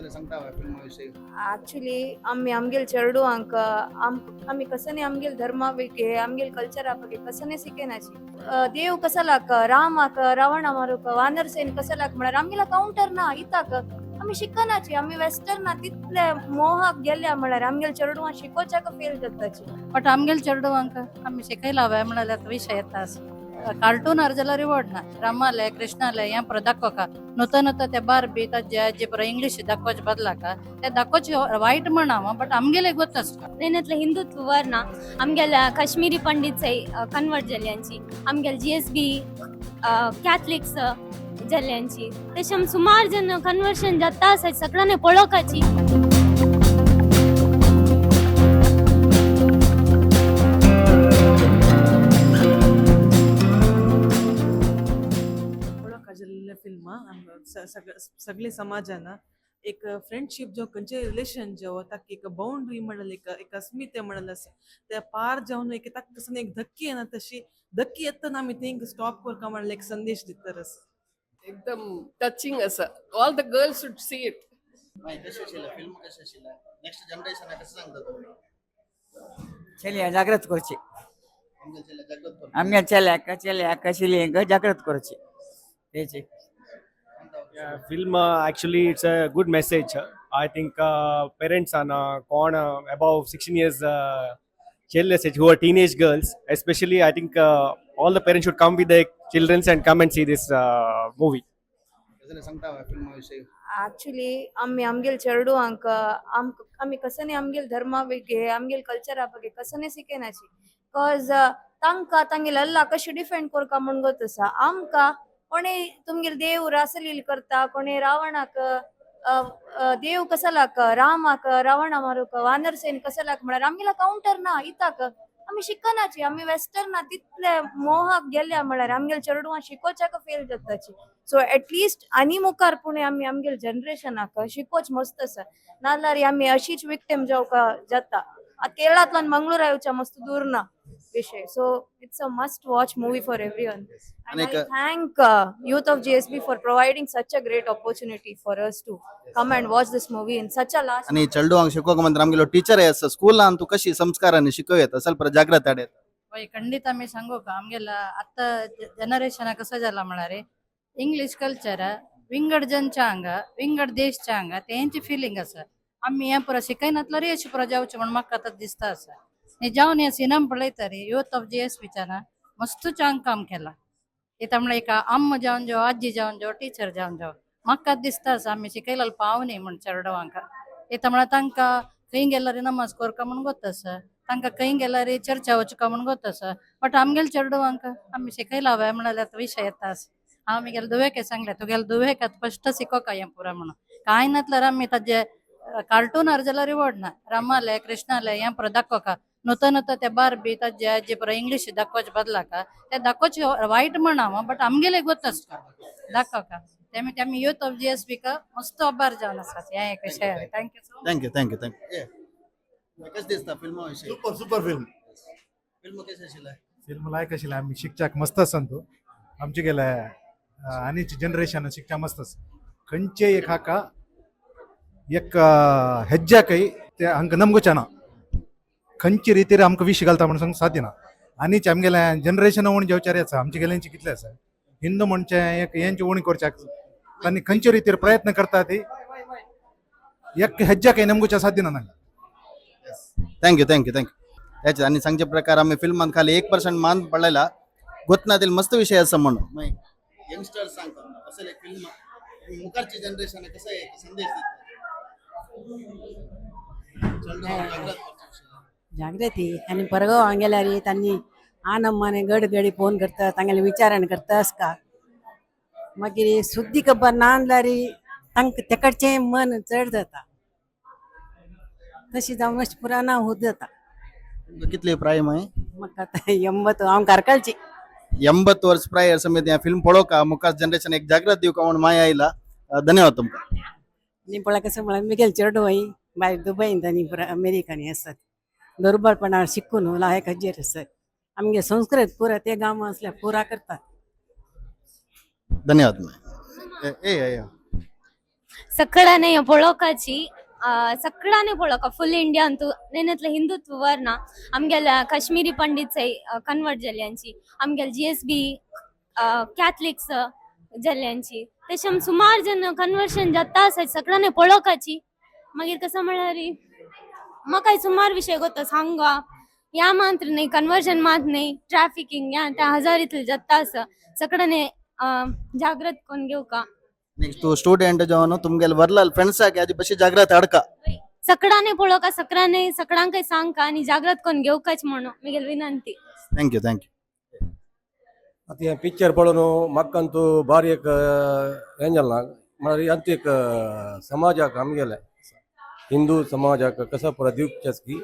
कसलें सांगता फिल्मा विशयी? ऍक्च्युली आमी आमगेल चेडवांक आमी कसने आमगेल धर्मा ಬಗ್ಗೆ आमगेल कल्चरा ಬಗ್ಗೆ कसने शिकेनाची. देव कसलाक रामाक रावणा मारूक वानर सेन कसलाक म्हळ्यार आमगेला काउंटर ना इताक आमी शिकनाची. आमी वेस्टर्ना तितले मोहाक गेल्या म्हळ्यार आमगेल चेडवां शिकोवच्याक फेल जाताची. बट आमगेल चेडवांक आमी शिकयला व्हय म्हळ्यार विशय येता. कार्टूनार जाल्यार रिवॉर्ड ना, रामाले कृष्णाले हें पुरो दाखोवका. नुतो नुतो ते बार्बी ताजे आजी पुरो इंग्लीश दाखोवचे बदलाका ते दाखोवचे वायट म्हणा, बट आमगेले गोत आसता. नेनतले हिंदुत्व ವರ್ಣ आमगेल्या काश्मीरी पंडित्सय कन्वर्ट जाल्यांची, आमगेले जीएसबी कॅथलिक्स जाल्यांची, तशें सुमार जन कन्वर्शन जाता आसा सगळ्यांनी पळोवपाची. जाल्लें फिल्मां सगळे समाजान एक फ्रेंडशीप जो खंयचे रिलेशन जो ताका एक बाउंड्री म्हणल्यार एक एक अस्मिते म्हणल्यार आसा ते पार जावन एक ताका कसो एक धक्की येना, तशी धक्की येतना आमी थिंग स्टॉप करका म्हणल्यार एक संदेश दितर आसा. एकदम टचिंग आसा. All the girls should see it. मागीर कशें आशिल्लें फिल्म, कशें आशिल्लें? नेक्स्ट जनरेशनाक कशें सांगता तुमी? चेल्या जागृत करची. आमगेल चेले जागृत करता. आमगे चेल्याक चेल्याक चलयेंक जागृत करची तेची. Yeah, film actually it's a good message. I think parents are con above 16 years children who are teenage girls, especially. I think all the parents should come with their children and come and see this movie. कसलें सांगता फिल्मा विशयी? Actually आमी आमगेल चेडवांक आमी कसने आमगेल धर्मा ಬಗ್ಗೆ आमगेल कल्चरा ಬಗ್ಗೆ कसने शिकेनाची, कॉज तांकां तांगेल अल्ला कशी डिफेंड करका म्हूण गोत आसा. आमकां कोणे तुमगेल देव रासलील करता, कोणे रावणाक देव कसलाक रामाक रावणा मारूक वानर सेन कसलाक म्हळ्यार आमगेला काउंटर ना इताक आमी शिकनाची. आमी वेस्टर्ना तितले मोहाक गेल्या म्हळ्यार आमगेल चेडवां शिकोवच्याक फेल जाताची. सो एटलिस्ट आनी मुखार पुणे आमी आमगेल जनरेशनाक शिकोवच मस्त आसा, नाजाल्यार आमी अशीच विक्टीम जावका जाता. आतां केरळांतल्यान मंगळूरा येवच्या मस्त दूर ना विशय. So it's a must watch movie for everyone and आनी I thank youth of GSB for providing such a great opportunity for us to come and watch this movie in such a last. आनी चेडवांक शिकोवंक मात्र आमगेलो teacher आसा स्कुलान, तूं कशी संस्कारांनी शिकोवं येता, ಸ್ವಲ್ಪ जागृत हाड. वय, ಖಂಡಿತ आमी सांगू का आमगेला आतां जनरेशना कसं जाला म्हळ्यार इंग्लीश कल्चर विंगड जनच्या हांगा विंगड देशच्या हांगा तेंची फिलिंग आसा. आमी हें पुरो शिकयनातल्यार अशें पुरो जावचें म्हण म्हाका आतां दिसता आसा. आनी जावन हें सिनेमा पळयता रे युथ ऑफ जीएसबीच्यान मस्त चांग काम केलां. कित्याक म्हळ्यार एक अम्मा जावन जावं, आजी जावन जावं, टिचर जावन जावं, म्हाका दिसता आसा आमी शिकयलें पावनी न्ही म्हण चेडवांक. कित्याक म्हळ्यार तांकां खंय गेल्यार नमाज करका म्हण गोत आसा, तांकां खंय गेल्यार चर्चा वचका म्हण गोत आसा. बट आमगेले चेडवांक आमी शिकयला व्हय म्हळ्यार विशय येता आसा. हांव म्हगेले धुवेक सांगलें, तुगेले धुवेक आतां फस्ट शिकोवका हें पुरो म्हणून. कांय नातल्यार आमी ताजे कार्टूनार जाल्यार रिवॉर्ड ना, रामाले कृष्णाले हें पुरो दाखोवका. नुतो नुतो ते बार्बी ताजे आजी पुरो इंग्लीश दाखोवचे बदलाका ते दाखोवचे वायट म्हणा, बट आमगेले गोत आसता दाखोवका. तेमी तेमी युथ ऑफ जीएसबीक मस्त आभार जावन आसा हें एक विशय. Thank you so much. Thank you, thank you, thank you. कशें दिसता फिल्मा विशयी? Super super film. Film कशें आशिल्लें? फिल्म लायक आशिल्लें. आमी शिकच्याक मस्त आसा तूं आमचे गेले आनी जनरेशन शिकच्या मस्त आसा. खंयचे एक हाका एक हेज्जाकय ते हांकां नमगुचे ना, खंयचे रितीर आमकां विश घालता म्हण सांगूंक साध्य ना. आनी आमगेले जनरेशन उण जेवचार आसा आमचे गेल्यांचे कितले आसा हिंदू म्हणचे एक हेंचे उणी करच्याक तांणी खंयचे रितीर प्रयत्न करता ती एक हेज्जाकय नमगुच्या साध्य ना तांकां. Thank you, thank you, thank you. हेच आनी सांगचे प्रकार आमी फिल्मान खाली 1% मान पडलेला गोतनातील मस्त विशय आसा म्हणून मागीर यंगस्टर्स सांगता असले एक फिल्म मुखारची जनरेशन कसं एक संदेश दिता चेडवांक जागृत करचे विशय. जागृती आनी परगांव गेल्यार तांणी आनम्माने गड गडी फोन करता, तांगेले विचारण करता आसता. मागीर सुद्दी खबर ना जाल्यार तांकां तेकडचें मन चड जाता, तशी जावन अशें पुराना होत जाता. तुमकां कितली प्राय मागीर? म्हाका आतां 80, हांव कारकाळची. 80 वर्स प्राय समेत ह्या फिल्म पळोवका मुखार जनरेशन एक जागृत दिवका म्हूण माय आयला. धन्यवाद तुमकां. आनी पळय कसं म्हळ्यार मिगेल चेडवां भायर दुबयंत आनी पुरा अमेरिकांनी आसात, दुर्बळपणान शिकून लायक हाजेर आसात. आमगे संस्कृत पुरा ते गांवां आसल्यार पुरा करतात. धन्यवाद. ए ए ए. सगळ्याने पळोवपाची, सगळ्याने पळोवका फुल इंडिया अंतू नेनेतले हिंदुत्व वरना आमगेल्या काश्मीरी पंडित्स कन्वर्ट जाल्यांची, आमगेले जीएसबी कॅथलिक्स जाल्यांची, तशें सुमार जन कन्वर्शन जाता आसा, सगळ्याने पळोवपाची. मागीर कसं म्हळ्यार म्हाका सुमार विशय गोता सांगा या मात्र नाही, कन्वर्जन मात नाही, ट्रॅफिकिंग या त्या हजारीतले जाता आसा, सगळ्याने जागृत कोण घेऊ का. ನೆಕ್ಸ್ಟ್ ಸ್ಟೂಡೆಂಟ್ ಜವನು ತುಮ್ಗೆಲ್ ಬರ್ಲಲ್ ಫ್ರೆಂಡ್ಸ್ ಆಗಿ ಅಜಿ ಬಶಿ ಜಾಗ್ರತೆ ಅಡ್ಕ. सगळ्याने पळोवका, सगळ्याने सगळ्यांकय सांगका आनी जागृत कोण घेवकाच म्हणून म्हगेली विनंती. Thank you, thank you. आतां हें पिक्चर पळोवन म्हाका अंतू भारी एक हें जालें ना म्हळ्यार अंतू एक समाजाक, आमगेले हिंदू समाजाक कसो पुरो दिवचें की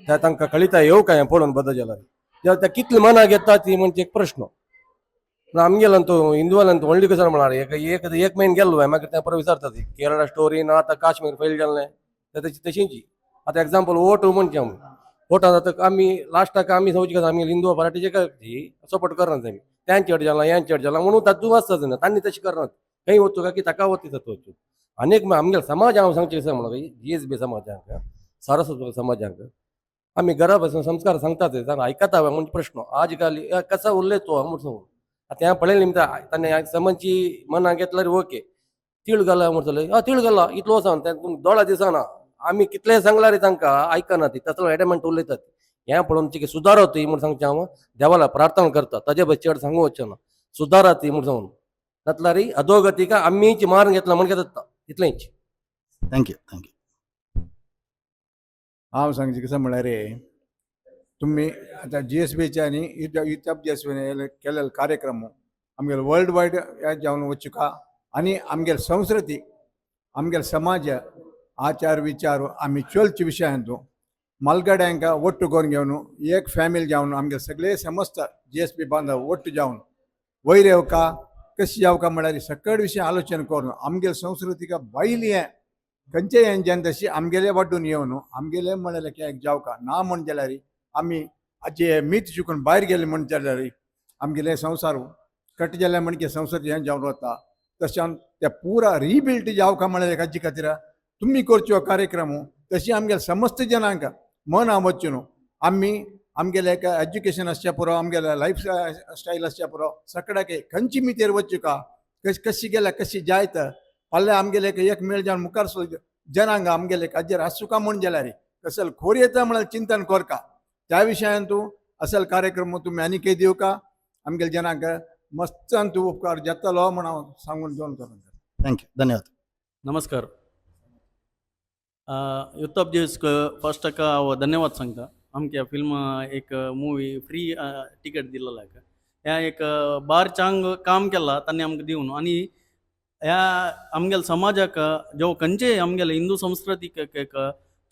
त्या तांकां कळिता येवं काय पळोवन बदल जाल्यार जाल्यार त्या कितले मनाक घेता ती म्हणजे एक प्रश्न. पूण आमगेल्यान तो हिंदुवाल्यान व्हडली कसो म्हळ्यार एक एक एक म्हयनो गेल्लो, मागीर ते परत विचारता ती केरळा स्टोरी ना, आतां काश्मीर फैल जालें ते तशी तशींची. आतां एग्जाम्पल वोट म्हणचे, आमी वोटान आतां आमी लास्टाक आमी समजूं कशें आमी हिंदू पार्टीचे सपोर्ट करना, आमी तें चड जाला हें चड जाला म्हणून तातूंत आसता ना, तांणी तशें करनात. खंय वचूं काय की ताका वता तातूंत वचूं. आनी एक आमगेलो समाज हांव सांगचें कशें म्हणून जीएसबी समाजांक, सारस्वत समाजांक आमी घरा बसून संस्कार सांगतात, आयकता म्हणजे प्रश्न. आज काल कसो उलयतो म्हूण सांगू आतां हें पळयलें निमता ताणें समजची मनाक घेतल्यार ओके. तीळ घाला म्हणटले, हय तीळ घाला इतलो वचोन तें दोळा दिसना. आमी कितलें सांगल्यार रे तांकां आयकना ती, तसलो एडमंट उलयतात. हें पळोवन चिके सुदारो ती म्हूण सांगचें, हांव देवाला प्रार्थना करता, ताजे बस चड सांगू वचना, सुदारा ती म्हूण सांगून, नातल्यार अधोगतीका आमीच मारून घेतला म्हण घेता तितलेंच. Thank you, thank you. हांव सांगचें कशें म्हळ्यार तुमी आतां जीएसबीचे आनी युथ ऑफ जीएसबी केलेले कार्यक्रम आमगेले वर्ल्ड वायड हे जावन वचुका आनी आमगेले संस्कृती, आमगेले समाज, आचार विचार आमी चलचे विशयांतू मालगाड्यांक ಒಟ್ಟು करून घेवन एक फॅमिली जावन आमगे सगळे समस्त जीएसबी बांधव ಒಟ್ಟು जावन वयर येवका कशी जावका म्हळ्यार सकळ विशय आलोचन करून आमगेले संस्कृतीक भायली हें खंयचे हें जन तशी आमगेले वांटून येवन आमगेले म्हळ्यार एक जावका ना म्हण जाल्यार आमी हाजे मीत चुकून भायर गेले म्हण जाल्यार आमगेले संवसार कट जाल्यार म्हणजे संवसार हें जावन वता. तशें ते पुरा रिबिल्ट जावका म्हळ्यार हाजे खातीर तुमी करच्यो कार्यक्रम तशी आमगेले समस्त जनांक मन वचून आमी आमगेले एक एज्युकेशन आसचें पुरो, आमगेले लायफ स्टायल आसचें पुरो, सगळ्याक खंयची मितेर वचूका कशी कशी गेल्या कशी जायत फाल्यां आमगेले एक मेळ जावन मुखार जनांग आमगेले हाजेर आसूका म्हूण जाल्यार कसल खोर येता म्हळ्यार चिंतन करका. त्या विशयान तूं असल कार्यक्रम तुमी आनीकय दिवका आमगेले जनांक मस्त तूं उपकार जातलो म्हण हांव सांगून जेवण करून. Thank you, धन्यवाद. नमस्कार. युथ ऑफ जेस्क फर्स्ट हांव धन्यवाद सांगता. आमच्या फिल्म एक मुवी फ्री टिकेट दिलेला ह्या एक बार चांग काम केला तांणी आमकां दिवन. आनी ह्या आमगेल्या समाजाक जो खंयचे आमगेले हिंदू संस्कृतीक एक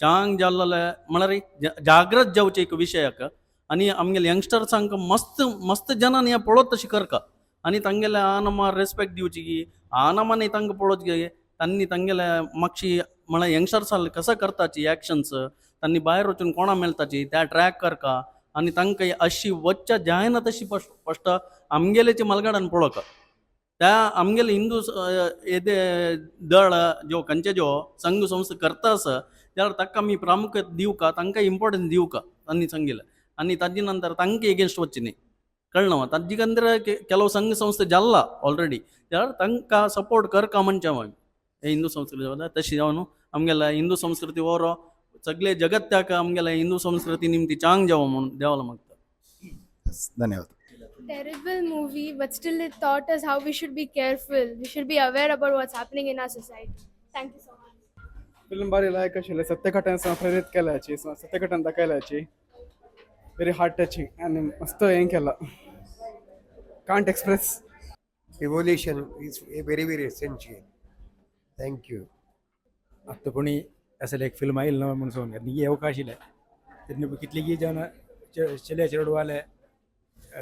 चांग जाल्ले म्हळ्यार जागृत जावचे एक विशयाक आनी आमगेले यंगस्टर्सांक मस्त मस्त जनान हें पळोवत तशें करका आनी तांगेले आनमा रेस्पेक्ट दिवची की आनमानी तांकां पळोवच की तांणी तांगेले मातशी म्हळ्यार यंगस्टर्सां कसं करताची एक्शन्स, तांणी भायर वचून कोणा मेळटाची त्या ट्रॅक करका आनी तांकां अशी वच्च्या जायना तशी फस्ट आमगेलेची मलगाडान पळोवका. त्या आमगेले हिंदू येदे दळ ज्यो खंयचे ज्यो संघ संस्था करता आसा जाल्यार ताका आमी प्रामुख्य दिवका, तांकां इम्पॉर्टन्स दिवका तांणी सांगिल्लें. आनी ताजे नंतर तांकां एगेन्स्ट वचचें न्ही, कळना ताजे खातीर ಕೆಲವು संघ संस्था जाल्ला ऑलरेडी जाल्यार तांकां सपोर्ट करका म्हणचें हांव हे हिंदू संस्कृती तशी जावन आमगेले हिंदू संस्कृती वरो सगळे जगत्याक आमगेले हिंदू संस्कृती निमती चांग जावं म्हणून देवाला मागता. धन्यवाद. Terrible movie, but still it taught us how we should be careful. We should be aware about what's happening in our society. Thank you so much. Film भारी लायक आशिल्लें, सत्यघटना प्रेरीत केल्याची, सत्यघटना दाखयल्याची, व्हेरी हार्ट टचिंग आनी मस्त हें केलां, can't express. Evolution is very very essential. Thank you. आतां कोणी असले एक फिल्म आयिल्लें ना म्हूण सांगून आनी येवका आशिल्लें तेन्ना कितलीगी जावन चले चेडवाले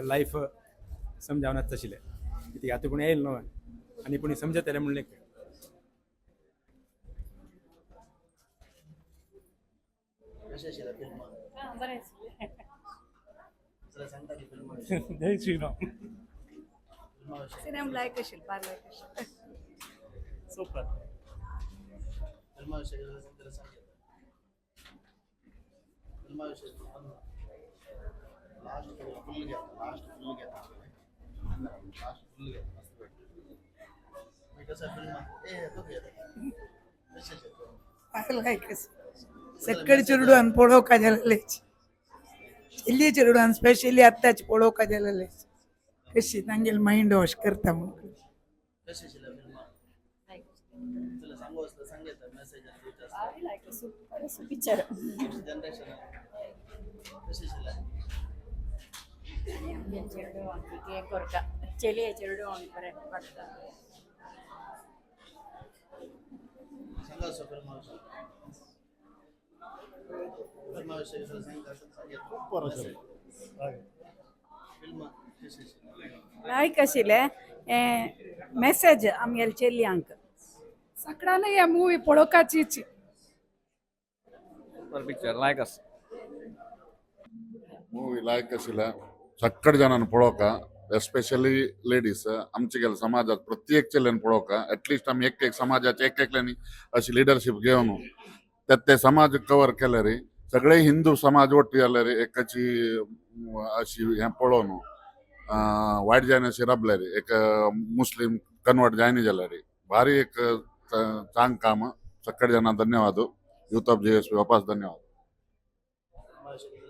लायफ समजावन आशिल्लें कित्याक आतां कोणी आयिल्लें ना आनी कोणी समजतलें म्हणलें. जय श्रीराम. सिनेमा लायक आशिल्लें, बार लायक आशिल्लें. सुपर. विशय सांग. फिल्मा विशय लास्ट फुल घेता, लास्ट फुल घेता, लास्ट फुल घेता. मस्त भेटतो. कसं फिल्म ए तो घेता. लायक सगळे चेडवान पळोवका जालेलेच, चेल्ली चेडवान स्पेशली आत्ताच पळोवका जालेलेच, कशी तांगेले मायंड वॉश करता म्हणून. कशी आशिल्लें फिल्म तुला सांगू असलं सांग येता मेसेज. पिक्चर. जनरेशन कशी आशिल्लें? चेडूं करता, चेडये चेडूं बरें पडटा. सांगा असो फिल्मा विशय, फिल्मा विशय सांगता सांग. खूप बरं आशिल्लें. फिल्म कशी आशिल्लें? लायक आशिल्लें हें मेसेज आमगेले चेडल्यांक. सगळ्यांनी हे मूवी पळोवपाचीच. सुपर पिक्चर, लायक आसा. ಮೂವಿ ಲಾಯಕ್ ಆಶಿಲ್ಲ. ಸಕ್ಕಡ್ ಜನನ ಪಳೋಕ, ಎಸ್ಪೆಷಲಿ लेडीज. आमचे गेले समाजात प्रत्येक चेल्यान पळोवका. एटलिस्ट आमी एक एक समाजाचे एक एकल्यांनी अशी लिडरशीप घेवन त्यात ते समाज कवर केले रे. सगळे हिंदू समाज ಒಟ್ಟು जाले रे एकाची अशी हें पळोवन वायट जायना अशी राबले रे. एक मुस्लीम कन्वर्ट जायना जाल्यार रे भारी एक चांग काम. सगळे जणां धन्यवाद. यूथ ऑफ जीएसबी वापस धन्यवाद.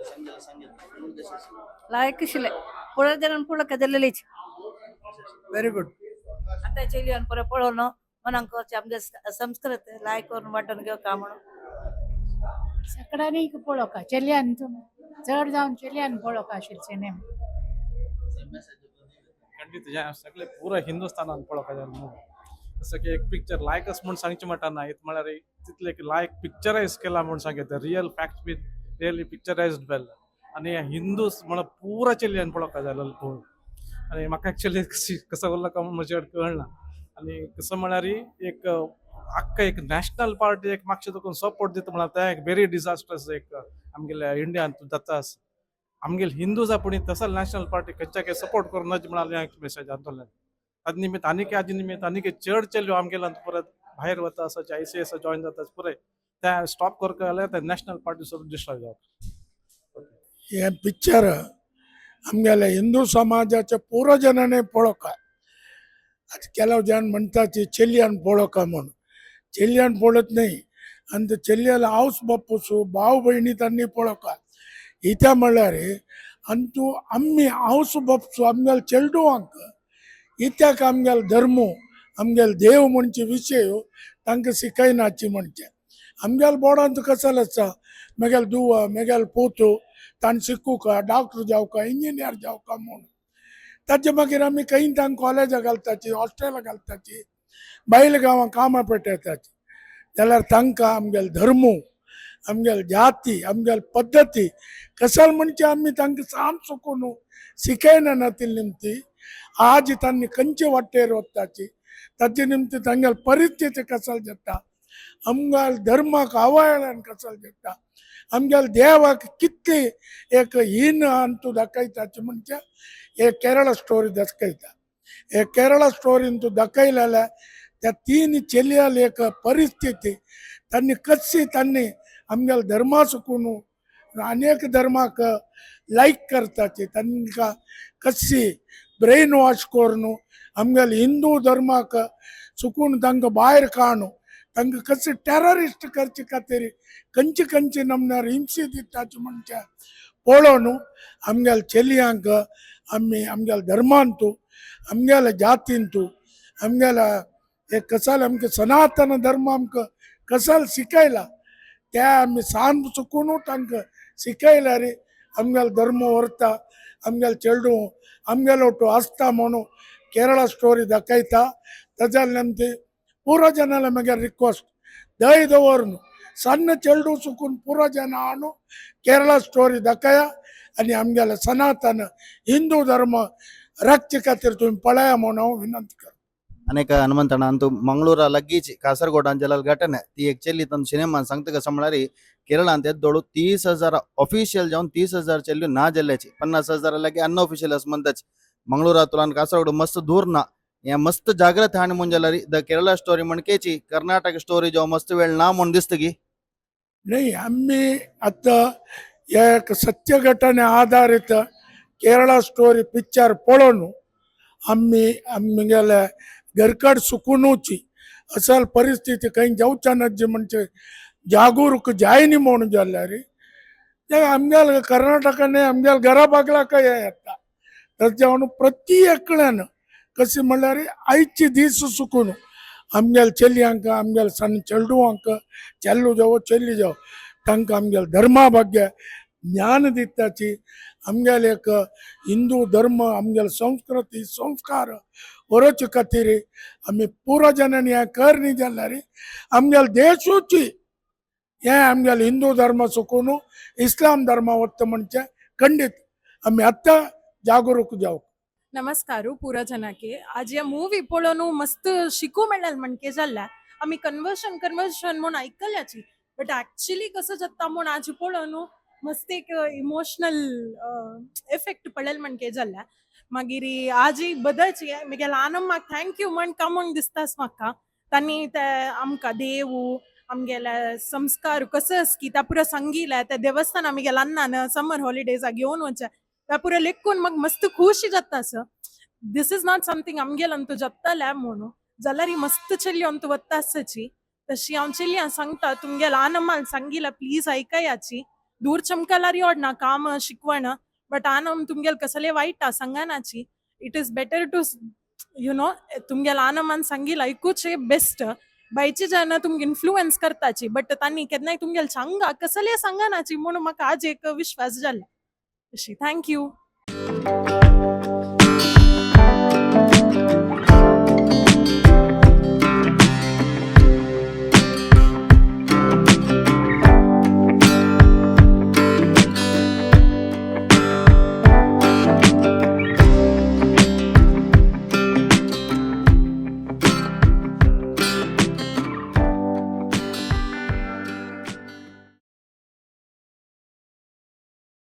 सांग सांग, फिल्म कशी आशिल्लें? लायक आशिल्लें, पळोवंक जाल्यार पळोवंक जाल्लेलीच. Very good. आतां चेडयान पळय पळोवन मनाक आमगे संस्कृत लायक करून वांटून घेवका म्हणून. सगळ्यांनी पळोवका, चेडयान चड जावन चेडयान पळोवका आशिल्लें सिनेमा. खंडीत सगळे पुरा हिंदुस्थानान पळोवपाक जाय मूवी. जसं की एक पिक्चर लायकच म्हूण सांगचें म्हणटा ना, इत म्हळ्यार तितलें लायक पिक्चरायज केला म्हूण सांगता. Real fact be really picturised well आनी हिंदूस म्हळ्यार पुरा चेडयान पळोवपाक जाय मूवी. आनी म्हाका एक्चुअली कसो उरला काय म्हूण म्हजे कडेन कळना. आनी कसो म्हळ्यार एक आख्खा एक नॅशनल पार्टी एक मातशें तुका सपोर्ट दिता म्हळ्यार तें एक वेरी डिजास्टर्स एक आमगेल्या इंडियान जाता आसा. आमगेले हिंदूज पूण तसो नॅशनल पार्टी खंयच्या सपोर्ट करूं नज म्हळ्यार एक मेसेज आंदोलन. ताजे निमित्त आनीक हाजे निमित्त आनीक चड चलयो आमगेल्यान परत भायर वता आसा, आयसीएस जॉयन जाता पुराय ते स्टॉप करता जाल्यार ते नॅशनल पार्टी सुद्दां डिस्ट्रॉय जावप. हे पिक्चर आमगेले हिंदू समाजाचे पुरो जणांनी पळोवका. आतां ಕೆಲವು जण म्हणटात की चेडयान पळोवका म्हूण. चेडयान पळयत न्हय आनी ते चेडयाले आवस बापूस भाव भयणी तांणी पळोवका. इत्या म्हणल्यार आनी आमी आवस बापूस आमगेले चेडवांक इत्याक आमगेले धर्म आमगेले देव म्हणचे विशय तांकां शिकयनाची. म्हणचे आमगेले बोर्डांत कसले आसा, मेगेले दुवा मेगेले पोतो ताणें शिकूका, डॉक्टर जावका, इंजिनियर जावका म्हूण. ताजे मागीर आमी खंय तांकां कॉलेजाक घालताची, हॉस्टेलाक घालताची, बायल गांवां कामां पेटयताची. जाल्यार तांकां आमगेले धर्म आमगेले जाती आमगेले पद्दती कसल म्हणजे आमी तांकां साम चुकून शिकयना नातिल्ले निमती आज तांणी खंयचे वाटेर वताची, ताजे निमती तांगेले परिस्थिती कसल जाता, आमगेले धर्माक अवहेलन कसल जाता, आमगेले देवाक कितली एक हीन अंतू दाखयताची. म्हणजे एक केरळ स्टोरी दाखयता. एक केरळ स्टोरीन तूं दाखयलेल्या त्या तीन चेलयाले एक परिस्थिती तांणी कशी तांणी आमगेले धर्मा चुकून अनेक धर्माक लायक करताची, तांकां कशी ब्रेन वॉश करून आमगेले हिंदू धर्माक चुकून तांकां भायर काडून तांकां कशें टेररिस्ट करचे खातीर खंयचे खंयचे नमन्यार हिंसे दिताची. म्हणजे पळोवन आमगेले चेलयांक आमी आमगेले धर्मांतू आमगेले जातींतू आमगेले एक कसाल आमकां सनातन धर्म आमकां कसाल शिकयला त्या आमी सान चुकून तांकां शिकयल्यार आमगेले धर्म व्हरता, आमगेले चेडूं आमगेलो तो आसता म्हणून केरळा स्टोरी दाखयता. ताज्या निमती पुरो जनाले मागीर रिक्वेस्ट दय दवरून सಣ್ಣ चेडूं चुकून पुरो जन हाडून केरळा स्टोरी दाखया आनी आमगेले सनातन हिंदू धर्म राखचे खातीर तुमी पळया म्हणून हांव विनंती करता. ಅನೇಕ ಹನುಮಂತಣ್ಣ ಅಂತೂ ಮಂಗಳೂರ ಲಗ್ಗೀಚ್ ಕಾಸರಗೋಡು ಅಂಜಲಾಲ್ ಘಟನೆ ती एक चेल्ली तन सिनेमान सांगता कसं म्हळ्यार केरळांत येदोळू 30,000 ऑफिशियल जावन 30,000 चेल्ल्यो ना जाल्ल्याची, 50,000 लागी अनऑफिशियल असं म्हणताच. मंगळूरातून कासरगोड मस्त दूर ना. हें मस्त जागृत हाण म्हूण जाल्यार the Kerala story म्हणकेची कर्नाटक स्टोरी जो मस्त वेळ ना म्हूण दिसता की. नाही, आम्ही आता एक सत्य घटने आधारित केरळा स्टोरी पिक्चर पळोवन आम्ही आमगेले घरकड सुकूनची असल परिस्थिती खंय जावच्या नज्जी म्हणजे जागरूक जायनी म्हणून जाल्यार ते आमगेले कर्नाटकाने आमगेले घरा बागलाक येता. तर जावन प्रति एकल्यान कशें म्हणल्यार आयचे दीस सुकून आमगेले चलयांक, आमगेले सण चेडवांक, चेल्लू जावं चेल्ली जावं, तांकां आमगेले धर्मा ಬಗ್ಗೆ ज्ञान दिताची. आमगेले एक हिंदू धर्म, आमगेले संस्कृती संस्कार व्हरोचे खातीर आमी पुरो जनांनी हें करनी जाल्यार आमगेले देशूची हें आमगेले हिंदू धर्म सुकून इस्लाम धर्म वता म्हणजे खंडीत आमी आतां जागरूक जावं. नमस्कार पुरा जनाके. आज या मूवी पळोवन मस्त शिकू मेळ्ळें म्हणके जाल्ल्या. आमी कन्वर्शन कन्वर्शन म्हूण आयकल्याची, बट एक्चुअली कसो जाता म्हूण आज पळोवन मस्त एक इमोशनल इफेक्ट पडलेल म्हणके जाल्ल्या. मागीर आजी बदलची म्हगेल्या आनम्माक thank you म्हण का म्हूण दिसतास म्हाका. तांणी ते आमकां देवू आमगेले संस्कार कसो आस की त्या पुरो सांगिलें. त्या देवस्थान आमगेल्या अन्नान समर हॉलिडेजाक घेवन वचचें त्या पुरो लेखून म्हाका मस्त खुशी जाता. असं this is not something आमगेल अंतू जातालें म्हणून जाल्यार ही मस्त चेडली अंतू वता आसची. तशी हांव चेडल्यां सांगता, तुमगेल्या आनम्मान सांगिला प्लीज आयकयाची. दूर चमकलारी ना काम शिकवण, बट आनम तुमगेल कसले वायट सांगनाची. It is better to तुमगेल्या आनमान सांगिल ऐकूचे बेस्ट. बायचे जन तुमगे इन्फ्लुएन्स करताची, बट तांणी केन्नाय तुमगेल सांगा कसले सांगनाची म्हणून म्हाका आज एक विश्वास जाला. अशी thank you.